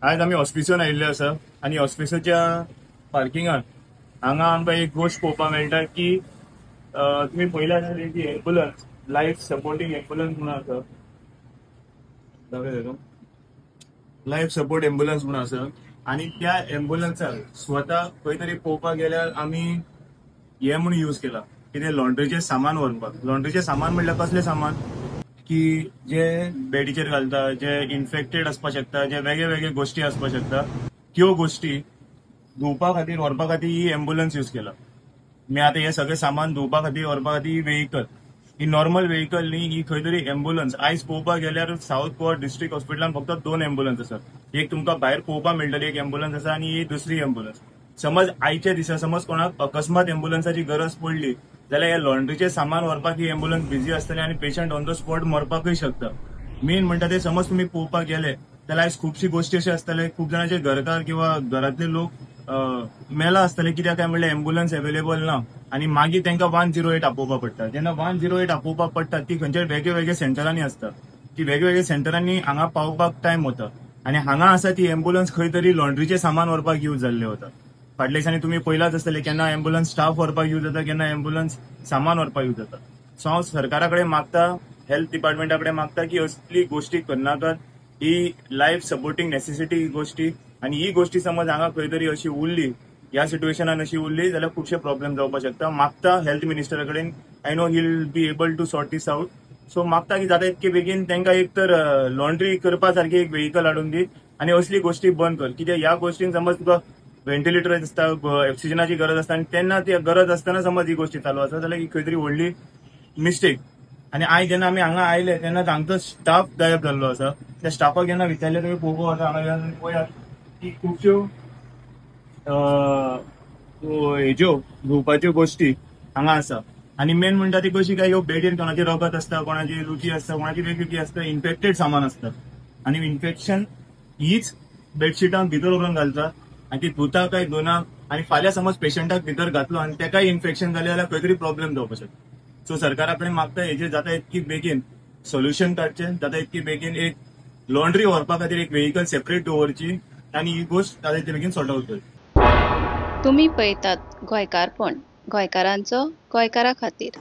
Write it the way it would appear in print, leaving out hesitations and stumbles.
आयज आमी हॉस्पिटलान आयिल्ले आसा आनी हॉस्पिटलच्या पार्किंगान हांगा आमकां एक गोश्ट पळोवपाक मेळटा की तुमी पळयला आसतलें की एम्बुलन्स, लायफ सपोर्टींग एम्बुलन्स म्हणून आसा, लायफ सपोर्ट एम्बुलन्स म्हणून आसा. आनी त्या एम्बुलन्साक स्वता खंय तरी पळोवपाक गेल्यार आमी हे म्हणून यूज केला कितें, लॉन्ड्रीचें सामान व्हरपाक. लॉन्ड्रीचें सामान म्हणल्यार कसलें सामान की जे बेडीचेर घालता, जे इन्फेक्टेड आसपाक शकता, जे वेगळे वेगळे गोश्टी आसपाक शकता, त्यो गोश्टी धुवपा खातीर व्हरपा खातीर ही एम्बुलन्स यूज केला. मी आतां हे सगळें सामान धुवपा खातीर व्हरपा खातीर ही व्हेकल, ही नॉर्मल व्हेकल न्ही, ही खंय तरी एम्बुलन्स. आयज पळोवपाक गेल्यार सावथ गोवा डिस्ट्रिक्ट हॉस्पिटलान फक्त 2 एम्बुलन्स आसात. एक तुमकां भायर पळोवपाक मेळटली एक एम्बुलन्स आसा आनी ही दुसरी एम्बुलन्स. समज आयच्या दिसा समज कोणाक अकस्मात एम्बुलन्साची गरज पडली जाल्यार हे लॉन्ड्रीचें सामान व्हरपाक ही एम्बुलन्स बिजी आसतली आनी पेशंट ऑन the spot मरपाकूय शकता. मेन म्हणटा ते समज तुमी पळोवपाक गेले जाल्यार आयज खुबशी गोश्टी अश्यो आसतले, खूब जाणांचे घरकार किंवा घरांतले लोक मेला आसतले, कित्याक काय म्हणल्यार एम्बुलन्स अवेलेबल ना आनी मागीर तांकां 108 आपोवपाक पडटा. जेन्ना 108 आपोवपाक पडटा ती खंयच्या वेगळे वेगळे सेंटरांनी आसता, ती वेगवेगळ्या सेंटरांनी हांगा पावपाक टायम वता आनी हांगा आसा ती एम्बुलन्स खंय तरी लॉन्ड्रीचें सामान व्हरपाक यूज जाल्लें वता. फाटल्या दिसांनी तुमी पळयलाच आसतलें केन्ना एम्बुलन्स स्टाफ व्हरपाक यूज जाता, केन्ना एम्बुलन्स सामान व्हरपाक यूज जाता. सो हांव सरकारा कडेन मागता, हेल्थ डिपार्टमेंटा कडेन मागता की असली गोश्टी करनाकात. ही लायफ सपोर्टींग नेसेसिटी ही गोश्टी आनी ही गोश्टी समज हांगा खंय तरी अशी उरली, ह्या सिट्युएशनान अशी उरली जाल्यार खुबशे प्रॉब्लेम जावपाक शकता. मागता हेल्थ मिनिस्टरा कडेन, I know he will be able to sort this out. So मागता की जाता इतके बेगीन तांकां एक तर लॉन्ड्री करपा सारकी एक व्हेकल हाडून दी आनी असली गोश्टी बंद कर. कित्याक ह्या गोश्टीन समज तुका व्हेंटिलेटर आसता, ऑक्सिजनाची गरज आसता आनी तेन्ना ती गरज आसतना समज ही गोश्टी चालू आसा जाल्यार ही खंय तरी व्हडली मिस्टेक. आनी आयज जेन्ना आमी हांगा आयले तेन्ना तांचो स्टाफ गायब जाल्लो आसा. त्या स्टाफाक जेन्ना विचारलें तुमी पळोवपाक वता हांगा पळयात की खुबश्यो हेज्यो धुवपाच्यो गोश्टी हांगा आसा. आनी मेन म्हणटा ती कशी काय ह्यो बेडीर कोणाचें रगत आसता, कोणाची रुची आसता, कोणाची वेगवेगळी आसता, इन्फेक्टेड सामान आसता आनी इन्फेक्शन हीच बेडशिटां भितर व्हरून घालता आनी ती धुता काय धुना आनी फाल्यां समज पेशंटाक भितर घातलो आनी तेकाय इन्फेक्शन जालें जाल्यार खंय तरी प्रॉब्लेम जावपाक शकता. सो सरकारा कडेन मागता हेजेर जाता इतकी बेगीन सोल्युशन काडचें, जाता इतकी बेगीन एक लॉन्ड्री व्हरपा खातीर एक व्हेकल सेपरेट दवरची आनी ही गोश्ट जाता इतके बेगीन सॉर्ट आउट करची. तुमी पळयतात गोंयकारपण, गोंयकारांचो गोंयकारा खातीर.